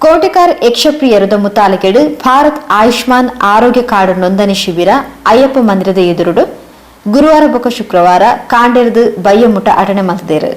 Kotekar ಯಕ್ಷಪ್ರಿಯರದ ಮುತಾಲಿಕೆಡು Bharat Ayushman ಆರೋಗ್ಯ card ನೋಂದಣಿ ಶಿಬಿರ ಅಯ್ಯಪ್ಪ ಮಂದಿರದ ಎದುರುಡು ಗುರುವಾರ ಬೊಕ ಶುಕ್ರವಾರ ಕಾಂಡೇರ್ದು ಬಯ್ಯಮುಟ ಅಟನೆ ಮಲ್ತದೇರು.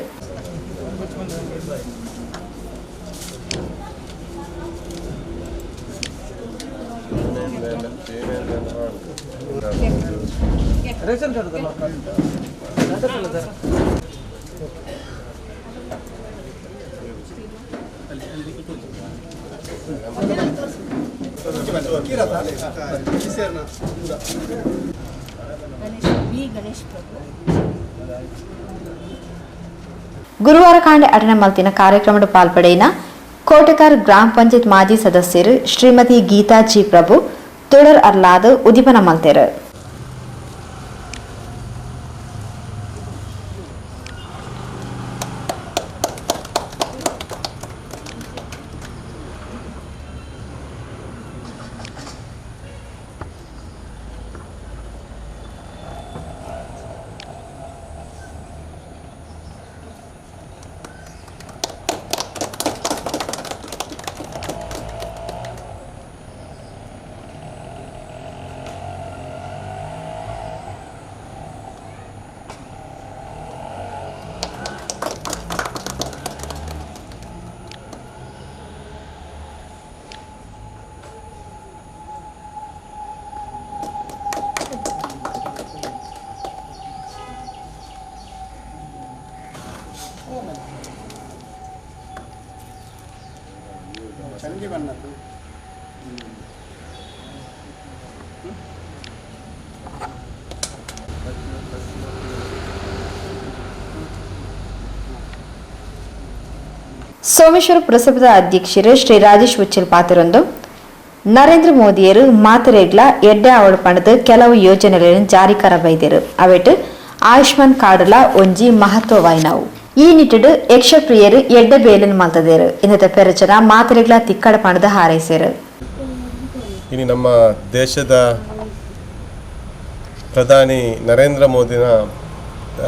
ಗುರುವಾರ ಕಾಂಡೆ ಅಟನೆ ಮಲ್ತಿನ ಕಾರ್ಯಕ್ರಮದ ಪಾಲ್ಪಡೆಯಿನ ಕೋಟೆಕಾರ್ ಗ್ರಾಮ ಪಂಚಾಯತ್ ಮಾಜಿ ಸದಸ್ಯರು ಶ್ರೀಮತಿ ಗೀತಾ ಜಿ ಪ್ರಭು ತುಳರ್ ಅರ್ಲಾದ್ ಉದಿಪನ ಮಲ್ತೇರು. ಸೋಮೇಶ್ವರ ಪುರಸಭೆದ ಅಧ್ಯಕ್ಷರು ಶ್ರೀ ರಾಜೇಶ್ ಉಚ್ಚಿಲ್ ಪಾತ್ರರೊಂದು ನರೇಂದ್ರ ಮೋದಿಯರು ಮಾತರೆಗ್ಲ ಎಡ್ಡೆ ಅವಳು ಪಣದ ಕೆಲವು ಯೋಜನೆಗಳನ್ನು ಜಾರಿ ಕರಬೈದರು. ಅವೆಟ್ ಆಯುಷ್ಮಾನ್ ಕಾರ್ಡ್ಲ ಒಂಜಿ ಮಹತ್ವವಾಯಿನವು. ಈ ನಿಟ್ಟಿಡು ಯಕ್ಷಪ್ರಿಯರು ಎಡ್ಡೆ ಬೇಲನ್ ಮಲ್ತದೇರು. ಇನ್ನತ ಪೆರಚನ ಮಾತರೆಗ್ಲ ತಿಕ್ಕಡ ಪಣದ ಹಾರೈಸೇರು. ಇನಿ ನಮ್ಮ ದೇಶದ ಪ್ರಧಾನಿ ನರೇಂದ್ರ ಮೋದಿನ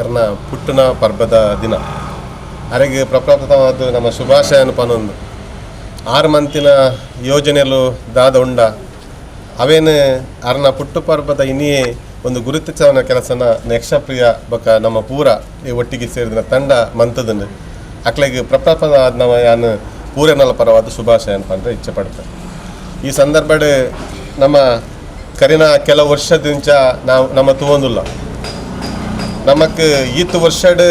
ಅರ್ನ ಪುಟ್ಟನ ಪರ್ಬದ ದಿನ ಅರೆಗೆ ಪ್ರಪ್ರಥಮವಾದ ನಮ್ಮ ಶುಭಾಶಯನ ಪನೊಂದು 6 ಮಂತಿನ ಯೋಜನೆಯಲ್ಲೂ ದಾದ ಉಂಡ ಅವೇನು ಅರ್ನ ಪುಟ್ಟು ಪರ್ಬದ ಇನಿಯೇ ಒಂದು ಗುರುತಿಸವನ ಕೆಲಸನ ಯಕ್ಷಪ್ರಿಯ ಬಕ ನಮ್ಮ ಪೂರ ಈ ಒಟ್ಟಿಗೆ ಸೇರಿದ ತಂಡ ಮಂತದನ್ನು ಅಕ್ಲೆಗೆ ಪ್ರಪ್ರಥಮವಾದ ನಮ್ಮ ಯಾನು ಪೂರನಲ ಪರವಾದ ಶುಭಾಶಯನ ಪಂದ್ರೆ ಇಚ್ಛೆ ಪಡ್ತಾರೆ. ಈ ಸಂದರ್ಭ ನಮ್ಮ ಕರಿನ ಕೆಲವು ವರ್ಷದಿಂದ ನಾವು ನಮ್ಮ ತುವೊಂದಿಲ್ಲ ನಮಕ್ ಈತ ವರ್ಷಡ್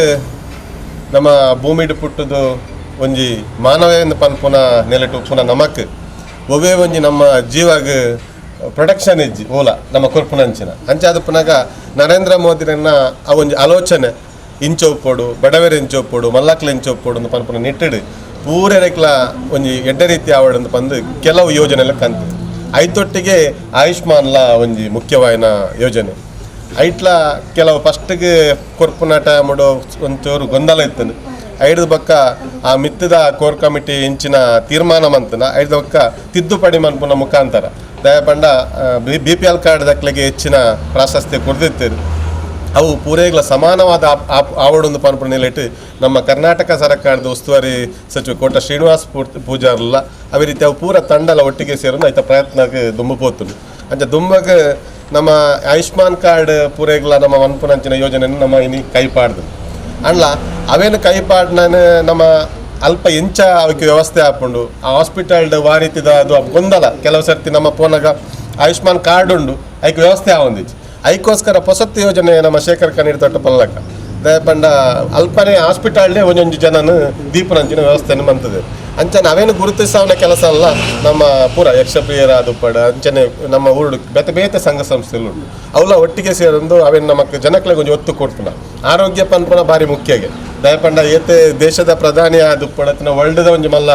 ನಮ್ಮ ಭೂಮಿಡು ಪುಟ್ಟದು ಒಂಜಿ ಮಾನವೇಂದ ಪನ್ಪುನ ನೆಲೆಟು ಪುನಃ ನಮಕ್ ಒವೇ ಒಂಜಿ ನಮ್ಮ ಜೀವಾಗ ಪ್ರೊಟೆಕ್ಷನ್ ಇಜ್ಜಿ ಓಲ ನಮ್ಮ ಕೊರ್ಪುನಂಚಿನ ಅಂಚಾದ ಪುನಗ ನರೇಂದ್ರ ಮೋದಿರನ್ನ ಆ ಒಂಜಿ ಆಲೋಚನೆ ಇಂಚೊಪ್ಪೋಡು ಬಡವೆರ್ ಇಂಚೊಪ್ಪೋಡು ಮಲ್ಲಕ್ಲ ಇಂಚೊಪ್ಪೋಡು ಅಂದ್ ಪನ್ಪುನ ನಿಟ್ಟಿಡು ಪೂರೆರೆಕ್ಲ ಒಂಜಿ ಎಡ್ಡೆ ರೀತಿ ಆವಡ್ ಪಂದು ಕೆಲವು ಯೋಜನೆಲ್ಲ ಕಂತು ಐತೊಟ್ಟಿಗೆ ಆಯುಷ್ಮಾನ್ಲ ಒಂಜಿ ಮುಖ್ಯವಾಯಿನ ಯೋಜನೆ ಐಟ್ಲ ಕೆಲವು ಫಸ್ಟ್ಗೆ ಕೊರ್ಪುನ ಟೈಮುಡು ಒಂಚೂರು ಗೊಂದಲ ಇತ್ತು. ಐದು ಬಕ್ಕ ಆ ಮಿತ್ತದ ಕೋರ್ ಕಮಿಟಿ ಇಂಚಿನ ತೀರ್ಮಾನ ಮಂತನ ಐದು ಬಕ್ಕ ತಿದ್ದುಪಡಿ ಮನ್ಪುನ ಮುಖಾಂತರ ದಯಪಂಡ B P L card ದಕ್ಲೆಗೆ ಹೆಚ್ಚಿನ ಪ್ರಾಶಸ್ತ್ಯ ಕೊಡ್ದಿತ್ತೇವೆ. ಅವು ಪೂರೇಗ್ಲ ಸಮಾನವಾದ ಆವಡೊಂದು ಪನ್ಪುನ ನಿಲೆಟ್ ನಮ್ಮ ಕರ್ನಾಟಕ ಸರ್ಕಾರದ ಉಸ್ತುವಾರಿ ಸಚಿವ ಕೋಟ ಶ್ರೀನಿವಾಸ್ ಪೂಜಾರ್ಲ ಅದೇ ರೀತಿ ಅವು ಪೂರ ತಂಡಲ ಒಟ್ಟಿಗೆ ಸೇರೋದು ಐತ ಪ್ರಯತ್ನಕ್ಕೆ ದುಂಬು ಪೋತುಂಡು. ಅಂಚ ದುಂಬಗ್ ನಮ್ಮ ಆಯುಷ್ಮಾನ್ ಕಾರ್ಡ್ ಪೂರೇಗ್ಲ ನಮ್ಮ ಮನ್ಪುನಂಚಿನ ಯೋಜನೆಯನ್ನು ನಮ್ಮ ಇನಿ ಕೈಪಾಡ್ದು ಅಣ್ಣ ಅವೇನು ಕೈಪಾಡ್ ನಾನು ನಮ್ಮ ಅಲ್ಪ ಎಂಚ ಅವಕ್ಕೆ ವ್ಯವಸ್ಥೆ ಹಾಕೊಂಡು ಆ ಹಾಸ್ಪಿಟಲ್ಡ್ ಆ ರೀತಿದ ಅದು ಗೊಂದಲ ಕೆಲವು ಸರ್ತಿ ನಮ್ಮ ಪೋನಾಗ ಆಯುಷ್ಮಾನ್ ಕಾರ್ಡ್ ಉಂಡು ಐಕ್ ವ್ಯವಸ್ಥೆ ಆವೊಂದಿಜ್ಜಿ. ಐಕೋಸ್ಕರ ಹೊಸತ್ತು ಯೋಜನೆ ನಮ್ಮ ಶೇಖರ್ ಕಣ್ಣೀರ್ ತೊಟ್ಟ ಪಲ್ಲಕ ದಯಪಂಡ ಅಲ್ಪನೇ ಹಾಸ್ಪಿಟಲ್ಡೇ ಒಂದೊಂದು ಜನನು ದೀಪನಂಚಿನ ವ್ಯವಸ್ಥೆಯನ್ನು ಮಂತದೆ. ಅಂಚನೆ ಅವೇನು ಗುರುತಿಸವನ ಕೆಲಸ ಅಲ್ಲ ನಮ್ಮ ಪೂರ ಯಕ್ಷಪ್ರಿಯರ ದುಪ್ಪಡ ಅಂಚನೆ ನಮ್ಮ ಊರು ಬೇತೆ ಬೇತೆ ಸಂಘ ಸಂಸ್ಥೆಗಳು ಉಂಟು ಅವಲ ಒಟ್ಟಿಗೆ ಸೇರೊಂದು ಅವೇನು ನಮಕ್ ಜನಕ್ಲೆಗ್ ಒಂಜಿ ಒತ್ತು ಕೊಡ್ಪುನ ಆರೋಗ್ಯ ಪನ್ಪುನ ಭಾರಿ ಮುಖ್ಯಗೆ ದಯಪಂಡ ಏತೆ ದೇಶದ ಪ್ರಧಾನಿ ಆದುಪ್ಪಡ ವರ್ಲ್ಡ್ದ ಒಂಜಿ ಮಲ್ಲ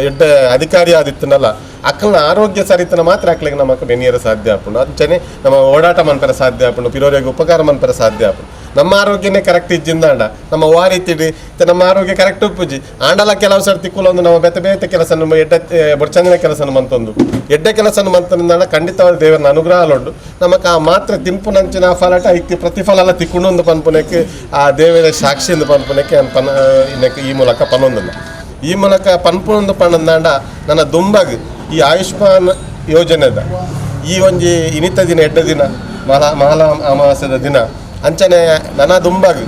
ಎಡ್ಡೆ ಅಧಿಕಾರಿ ಆದಿತ್ತನಲ್ಲ ಅಕ್ಕಲ್ನ ಆರೋಗ್ಯ ಸರಿತನ ಮಾತ್ರ ಅಕ್ಲೆಗ್ ನಮಕ್ ಬೆನಿಯರ ಸಾಧ್ಯ ಆಪುಂಡು. ಅಂಚನೆ ನಮ್ಮ ಓಡಾಟ ಮನ್ಪೆರೆ ಸಾಧ್ಯ ಆಪುಂಡು, ಪಿರೋರಿಗೆ ಉಪಕಾರ ಮನ್ಪೆರೆ ಸಾಧ್ಯ ಆಪುಂಡು. ನಮ್ಮ ಆರೋಗ್ಯನೇ ಕರೆಕ್ಟ್ ಇಜ್ಜಿಂದಾಂಡ ನಮ್ಮ ವಾ ರೀತಿಡ್ ನಮ್ಮ ಆರೋಗ್ಯ ಕರೆಕ್ಟ್ ಉಪ್ಪುಜಿ ಆಂಡಲ ಕೆಲವು ಸರ್ತಿ ಕೂಲೊಂದು ನಮ್ಮ ಬೇತೆ ಬೇತೆ ಕೆಲಸ ಎಡ್ಡೆ ಬೊಡ್ಚಂದಿನ ಕೆಲಸ ಮಂತೊಂದು ಎಡ್ಡೆ ಕೆಲಸ ಮಂತಂದಾಂಡ ಖಂಡಿತವಾದ ದೇವರನ್ನ ಅನುಗ್ರಹ ಉಂಡು ನಮಕ್ ಆ ಮಾತ್ರ ತಿಂಪುನಂಚಿನ ಫಲಟ ಐತಿ ಪ್ರತಿಫಲ ತಿಕ್ಕುಂಡು ಪನ್ಪುನಕ್ಕೆ ಆ ದೇವರ ಸಾಕ್ಷಿಯಿಂದ ಪನ್ಪುನಕ್ಕೆ ಪನ ಈ ಮೂಲಕ ಪನೊಂದಿಲ್ಲ. ಈ ಮೂಲಕ ಪನ್ಪುನೊಂದು ಪಣ್ಣಂದಾಂಡ ನನ್ನ ದುಂಬಾಗ್ ಈ ಆಯುಷ್ಮಾನ್ ಯೋಜನೆದ ಈ ಒಂಜಿ ಇನಿತ ದಿನ ಎಡ್ಡ ದಿನ ಮಹಾಲ ಅಮಾವಾಸ್ಯದ ದಿನ ಅಂಚನೆ ನನ್ನ ದುಂಬಾಗ್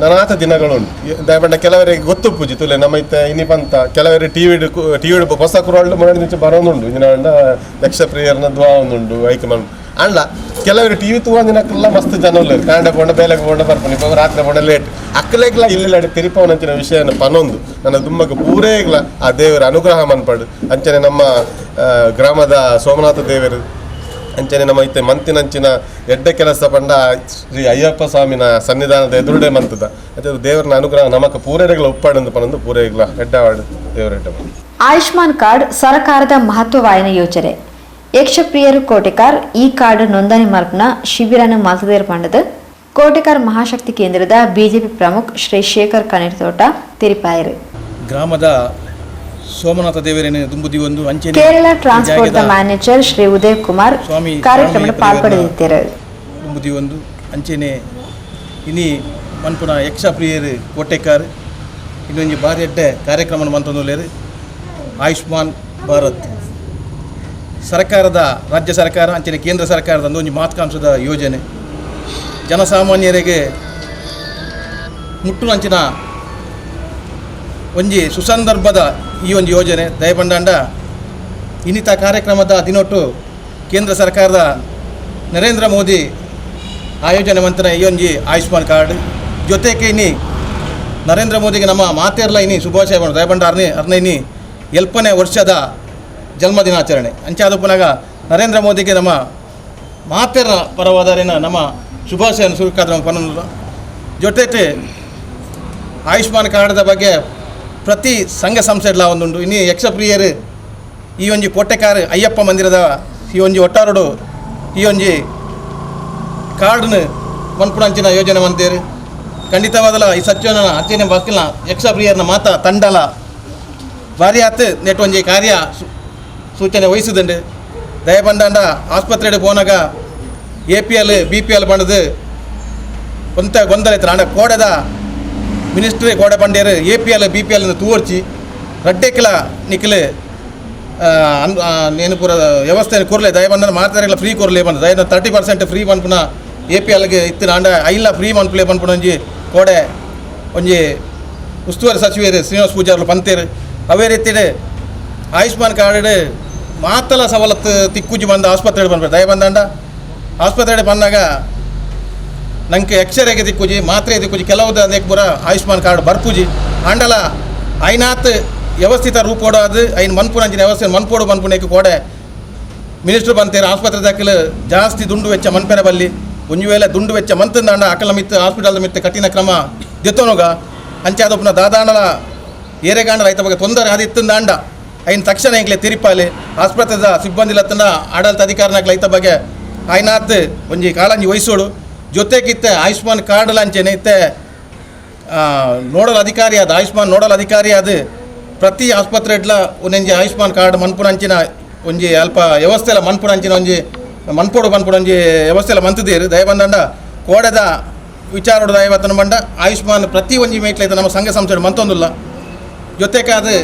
ನನಾತ ದಿನಗಳುಂಡು ದಯಪಂಡ ಕೆಲವರಿಗೆ ಗೊತ್ತು ಪೂಜಿ ತುಲೆ ನಮ್ಮ ಇತ್ತ ಇನಿ ಪಂತ ಕೆಲವರು ಟಿವಿ ಟಿವಿ ಹೊಸ ಕುರಳು ಮೊನ್ನೆ ಬರೋದುಂಡು ಇನ್ನ ಯಕ್ಷ ಪ್ರಿಯರ್ನ ದ್ವಾ ಒಂದುಂಡು ಐಕ್ ಮನ್ ಅಂಡ ಕೆಲವರು ಟಿವಿ ತೂವಂದಿನಕ್ಕೆಲ್ಲ ಮಸ್ತ್ ಜನ ಉಲ್ಲೇರು ಕಾಂಡ ಪೋಂಡ ಬೇಲೆಗೆ ಪೋಂಡ ಬರ್ಪುನಿ ಇಪ್ಪ ರಾತ್ರಿ ಪೋಂಡ ಲೇಟ್ ಅಕ್ಕಲೆಗ್ಲ ಇಲ್ಲ ತಿರುಪವನಂಚಿನ ವಿಷಯನ ಪನೊಂದು ನನ್ನ ದುಮ್ಮಗ ಪೂರೇಗ್ಲ ಆ ದೇವರ ಅನುಗ್ರಹ ಮನ್ಪಡು ಅಂಚನೆ ನಮ್ಮ ಗ್ರಾಮದ ಸೋಮನಾಥ ದೇವರು ಅಂಚನೆ ನಮ್ಮ ಇತ್ತೆ ಮಂತಿನಂಚಿನ ಎಡ್ಡೆ ಕೆಲಸ ಪಂಡ ಶ್ರೀ ಅಯ್ಯಪ್ಪ ಸ್ವಾಮಿನ ಸನ್ನಿಧಾನದ ಎದುರುಡೆ ಮಂತದ ಅದೇ ದೇವರನ ಅನುಗ್ರಹ ನಮಕ ಪೂರೇಗ್ಲ ಉಪ್ಪಾಡಂದು ಪನೊಂದು ಪೂರೇಗ್ಲ ಎಡ್ಡವಾಡು ದೇವರ ಎಡ್ಡ. ಆಯುಷ್ಮಾನ್ ಕಾರ್ಡ್ ಸರ್ಕಾರದ ಮಹತ್ವವಾಯಿನ ಯೋಜನೆ. ಯಕ್ಷಪ್ರಿಯರು ಕೋಟೆಕಾರ್ ಈ ಕಾರ್ಡ್ ನೋಂದಣಿ ಮಲ್ಪನ ಶಿಬಿರನ ಮಲ್ತದೇರ್ ಪಂಡದು ಕೋಟೆಕಾರ್ ಮಹಾಶಕ್ತಿ ಕೇಂದ್ರದ ಬಿಜೆಪಿ ಪ್ರಮುಖ ಶ್ರೀ ಶೇಖರ್ ಕನೇರ್ತೋಟ ತಿರಿಪಾಯರು. ಗ್ರಾಮದ ಸೋಮನಾಥ ದೇವರೇನ ದುಂಬುದಿ ಒಂದು ಅಂಚೆ ಕೇರಳ ಟ್ರಾನ್ಸ್ಪೋರ್ಟ್ ಮ್ಯಾನೇಜರ್ ಶ್ರೀ ಉದಯ್ ಕುಮಾರ್ ಸ್ವಾಮಿ ಕಾರ್ಯಕ್ರಮ ಪಾಲ್ಪಡೆದಿದ್ದರು. ದುಂಬುದಿ ಒಂದು ಅಂಚೆನೆ ಇನಿ ಮನ್ಪುನ ಯಕ್ಷ ಪ್ರಿಯರು ಕೋಟೆಕಾರ್ ಇನ್ನೊಂದು ಭಾರಿ ಎಡ್ಡೆ ಕಾರ್ಯಕ್ರಮ ಮಂತೊಂದುಲ್ಲೇರು ಆಯುಷ್ಮಾನ್ ಭಾರತ್ ಸರ್ಕಾರದ ರಾಜ್ಯ ಸರ್ಕಾರ ಅಂಚನೆ ಕೇಂದ್ರ ಸರ್ಕಾರದ ಒಂದೊಂದು ಮಹತ್ವಾಕಾಂಕ್ಷದ ಯೋಜನೆ ಜನಸಾಮಾನ್ಯರಿಗೆ ಮುಟ್ಟುನಂಚಿನ ಒಂಜಿ ಸುಸಂದರ್ಭದ ಈ ಒಂದು ಯೋಜನೆ. ದಯಪಂಡಾಂಡ ಇನ್ನಿತ ಕಾರ್ಯಕ್ರಮದ ದಿನೊಟ್ಟು ಕೇಂದ್ರ ಸರ್ಕಾರದ ನರೇಂದ್ರ ಮೋದಿ ಆಯೋಜನೆ ಮಂತ್ರ ಈ ಒಂಜಿ ಆಯುಷ್ಮಾನ್ ಕಾರ್ಡ್ ಜೊತೆಗೆ ಇನಿ ನರೇಂದ್ರ ಮೋದಿಗೆ ನಮ್ಮ ಮಾತೇರ್ಲ ಇನಿ ಶುಭಾಶಯ ದಯಪಂಡ ಅರ್ನೆ ಅರ್ನ ಇನಿ ಎಲ್ಪನೇ ವರ್ಷದ ಜನ್ಮದಿನಾಚರಣೆ ಅಂಚಾದ ಪುನಗ ನರೇಂದ್ರ ಮೋದಿಗೆ ನಮ್ಮ ಮಾತೆರ ಪರವಾದರಿನ ನಮ್ಮ ಶುಭಾಶಯವನ್ನು ಸುರುಕಾದ ಪನ್ನೊಂದು ಜೊತೆಗೆ ಆಯುಷ್ಮಾನ್ ಕಾರ್ಡ್ದ ಬಗ್ಗೆ ಪ್ರತಿ ಸಂಘ ಸಂಸ್ಥೆಡ್ಲ ಒಂದುಂಡು. ಇನ್ನು ಯಕ್ಷಪ್ರಿಯರು ಈ ಒಂಜಿ ಕೋಟೆಕಾರ್ ಅಯ್ಯಪ್ಪ ಮಂದಿರದ ಈ ಒಂಜಿ ಒಟ್ಟಾರೋಡು ಈ ಒಂಜಿ ಕಾರ್ಡ್ನ ಮನ್ಪುಣಂಚಿನ ಯೋಜನೆ ಮಂತೇರು ಖಂಡಿತವಾದಲ ಈ ಸತ್ಯನ ಅಚ್ಚನೆ ಬಕ್ಕಿನ ಯಕ್ಷಪ್ರಿಯರನ್ನ ಮಾತಾ ತಂಡಲ ಭಾರಿ ಆತು ನೆಟ್ ಒಂಜಿ ಕಾರ್ಯ ಸೂಚನೆ ವಹಿಸಿದಂಡು. ದಯಬಂಡಾಂಡ ಆಸ್ಪತ್ರೆಗೆ ಪೋನಾಗ A P L B P L ಬಂಡದು ಕೊಂತ ಗೊಂದಲ ಇತ್ತು. ಆಂಡ ಕೋಡೆದ ಮಿನಿಸ್ಟ್ರಿ ಕೋಡೆ ಬಂಡೇರು A P L B P L ತೂವರ್ಚಿ ರಡ್ಡೆಕ್ಲ Nikhil ನೇನು ಪೂರ ವ್ಯವಸ್ಥೆ ಕೊರ್ಲೆ ದಯಬಂಡ ಮಾತ್ರೆಗಳ ಫ್ರೀ ಕೊರ್ಲೆ ಬಂದು ದಯ 30% ಫ್ರೀ ಪನ್ಪುನ ಎ ಪಿ ಎಲ್ಗೆ ಇತ್ತು. ಆಂಡ ಐಲ ಫ್ರೀ ಮನ್ಪುಲೆ ಪನ್ಪುನ ಒಂಜಿ ಕೋಡೆ ಒಂಜಿ ಉಸ್ತುವಾರಿ ಸಚಿವರು ಶ್ರೀನಿವಾಸ ಪೂಜಾರ್ಲು ಪಂತೇರು. ಅವೇ ರೀತಿಡೆ ಆಯುಷ್ಮಾನ್ ಕಾರ್ಡ್ ಮಾತಲ ಸವಲತ್ತು ತಿಕ್ಕುಜಿ ಬಂದು ಆಸ್ಪತ್ರೆಗೆ ಬಂದ್ಬಿಟ್ಟು ದಯ ಬಂದಂಡ ಆಸ್ಪತ್ರೆಗೆ ಬಂದಾಗ ನಂಗೆ ಎಕ್ಸರೇಗೆ ತಿಕ್ಕುಜಿ ಮಾತ್ರೆ ತಿಕ್ಕುಜಿ ಕೆಲವು ಅದಕ್ಕೆ ಪೂರ ಆಯುಷ್ಮಾನ್ ಕಾರ್ಡ್ ಬರ್ಪುಜಿ. ಆಂಡಲ ಐನಾತ್ ವ್ಯವಸ್ಥಿತ ರೂಪೋಡು ಅದು ಐನ್ ಮನ್ಪುನಂಚಿನ ವ್ಯವಸ್ಥೆ ಮನ್ಪೋಡು ಮನ್ಪುನೇಕೆ ಕೋಡೆ ಮಿನಿಸ್ಟ್ರು ಬಂತೇರು ಆಸ್ಪತ್ರೆ ದಾಖಲು ಜಾಸ್ತಿ ದುಂಡು ವೆಚ್ಚ ಮನ್ಪೆರ ಬಲ್ಲಿ ಒಂಜಿ ವೇಳೆ ದುಂಡು ವೆಚ್ಚ ಮಂತಂದಾಂಡ ಅಕಲ ಮಿತ್ತು ಹಾಸ್ಪಿಟಲ್ ಮಿತ್ತು ಕಠಿಣ ಕ್ರಮ ದೆತ್ತೋನುಗ ಅಂಚಾದೊಪ್ಪನ ದಾದಾಂಡಲ ಏರೆಗಾಂಡ ರೈತ ಬಗ್ಗೆ ತೊಂದರೆ ಅದು ಇತ್ತಂದಾಂಡ ಐನ್ ತಕ್ಷಣ ಎಂಕ್ಲೆ ತಿರಿಪಾಲಿ ಆಸ್ಪತ್ರೆದ ಸಿಬ್ಬಂದಿ ಲತ್ತನ ಆಡಳಿತ ಅಧಿಕಾರನಾಗ್ಲ ಐತ ಬಗ್ಗೆ ಐನಾತ್ ಒಂಜಿ ಕಾಳಂಜಿ ವಹಿಸೋಡು. ಜೊತೆಗಿತ್ತೆ ಆಯುಷ್ಮಾನ್ ಕಾರ್ಡ್ ಲಂಚೆನೆ ಇತ್ತೆ ನೋಡಲ್ ಅಧಿಕಾರಿ ಅದು ಆಯುಷ್ಮಾನ್ ನೋಡಲ್ ಅಧಿಕಾರಿ ಅದು ಪ್ರತಿ ಆಸ್ಪತ್ರೆ ಇಡ್ಲ ಒಂದೊಂಜಿ ಆಯುಷ್ಮಾನ್ ಕಾರ್ಡ್ ಮನ್ಪುನಂಚಿನ ಒಂಜಿ ಅಲ್ಪ ವ್ಯವಸ್ಥೆ ಎಲ್ಲ ಮನ್ಪುನಂಚಿನ ಒಂಜಿ ಮನ್ಪೋಡು ಮನ್ಪುಡು ಒಂಜಿ ವ್ಯವಸ್ಥೆ ಎಲ್ಲ ಮಂತದೇರು. ದಯಬಂದಂಡ ಕೋಡೆದ ವಿಚಾರೋಡು ದಯವತ್ತನ ಬಂಡ ಆಯುಷ್ಮಾನ್ ಪ್ರತಿ ಒಂಜಿ ಮೇಟ್ಲೈತೆ ನಮ್ಮ ಸಂಘ ಸಂಸ್ಥೆ ಮಂತೊಂದುಲ್ಲ. ಜೊತೆಗೆ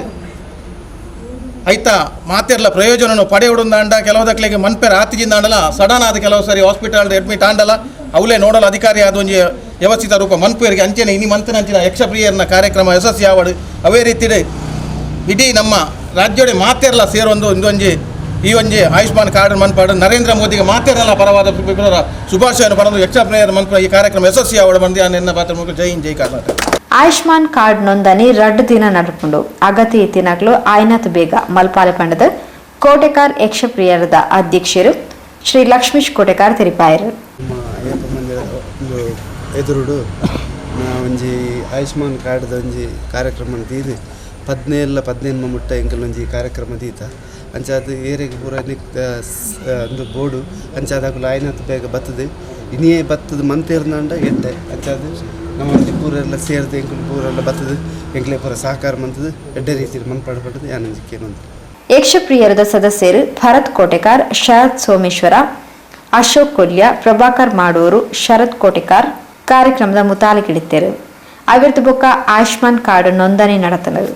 ಐತ ಮಾತೆರ್ಲ ಪ್ರಯೋಜನನು ಪಡೆಯುವುದಂಡ ಕೆಲವುದಕ್ಲೆಗೆ ಮನ್ಪೆರ ಆತಿಜಿಂದಾಂಡಲ ಸಡನ್ ಆದ ಕೆಲವು ಸರಿ ಹಾಸ್ಪಿಟಲ್ ಅಡ್ಮಿಟ್ ಆಂಡಲ ಅವಲೇ ನೋಡಲು ಅಧಿಕಾರಿ ಆದ ಒಂಜಿ ವ್ಯವಸ್ಥಿತ ರೂಪ ಮನ್ಪೇರಿಗೆ ಅಂಚೆನೆ ಇನಿ ಮಂತನಂಚಿನ ಯಕ್ಷಪ್ರಿಯರ್ನ ಕಾರ್ಯಕ್ರಮ ಯಶಸ್ವಿ ಆವಡು. ಅವೇ ರೀತಿ ಇಡೀ ನಮ್ಮ ರಾಜ್ಯೋಡೆ ಮಾತೆರ್ಲ ಸೇರೊಂದು ಒಂದೊಂಜಿ ಈ ಒಂಜಿ ಆಯುಷ್ಮಾನ್ ಕಾರ್ಡ್ ಮನ್ಪಾಡು ನರೇಂದ್ರ ಮೋದಿಗೆ ಮಾತೆರ್ಲ ಪರವಾದ ಶುಭಾಶಯವನ್ನು ಪಡೆದು ಯಕ್ಷಪ್ರಿಯರ ಮನ್ಪ ಈ ಕಾರ್ಯಕ್ರಮ ಯಶಸ್ವಿ ಆವಡು ಬಂದು ನನ್ನ ಪಾತ್ರ ಮೂಲಕ ಜೈ ಹಿಂದ್ ಜೈ ಕರ್ನಾಟಕ. ಆಯುಷ್ಮಾನ್ ಕಾರ್ಡ್ ನೋಂದಣಿ 2 ದಿನ ನಡಪುಂಡು. ಅಗತ್ಯ ಇತ್ತಿನಕ್ಲು ಆಯ್ನಾತ್ ಬೇಗ ಮಲ್ಪಾಲೆ ಪಂಡದ ಕೋಟೆಕಾರ್ ಯಕ್ಷಪ್ರಿಯರದ ಅಧ್ಯಕ್ಷರು ಶ್ರೀ ಲಕ್ಷ್ಮೀಶ್ ಕೋಟೆಕಾರ್ ತೆರಿಪಾಯರು. ಅಯ್ಯಪ್ಪ ಮಂದಿರ ಒಂದು ಎದುರುಡು ಒಂಜಿ ಆಯುಷ್ಮಾನ್ ಕಾರ್ಡ್ದ ಒಂಜಿ ಕಾರ್ಯಕ್ರಮ ದೀದು 17 15 ಮುಟ್ಟ ಎಂಕಲ್ ಒಂಜಿ ಕಾರ್ಯಕ್ರಮ ದೀತ ಅಂಚಾದ ಏರೆಗ್ ಪೂರ ಒಂದು ಬೋರ್ಡು ಅಂಚಾದ ಅಕುಲು ಆಯ್ನಾತ್ ಬೇಗ ಬತ್ತದು ಇನಿಯೇ ಬತ್ತದು ಮಂತೇರ್ನಾಂಡ ಎಡ್ಡೆ ಅಂಚಾದ ನಮ್ಮ ಒಂಜಿ ಪೂರೆಲ್ಲ ಸೇರ್ದು ಎಂಕುಲು ಪೂರೆಲ್ಲ ಬತ್ತದು ಎಂಕ್ಲೆ ಪೂರ ಸಹಕಾರ ಮಂತದು ಎಡ್ಡೆ ರೀತಿಯಲ್ಲಿ ಮನ್ಪಾಡು ಪಟ್ಟದು ಯಾನಂಜಿಕೆ ಮಂತು. ಯಕ್ಷಪ್ರಿಯರದ ಸದಸ್ಯರು ಭರತ್ ಕೋಟೆಕಾರ್, ಶರತ್ ಸೋಮೇಶ್ವರ, ಅಶೋಕ್ ಕೊಲ್ಯ, ಪ್ರಭಾಕರ್ ಮಾಡೂರು, ಶರತ್ ಕೋಟೆಕಾರ್ ಕಾರ್ಯಕ್ರಮದ ಮುತಾಲಿಕಿಡಿತ್ತರು. ಅವಿರ್ದು ಬೊಕ್ಕ ಆಯುಷ್ಮಾನ್ ಕಾರ್ಡ್ ನೋಂದಣಿ ನಡೆತನದು.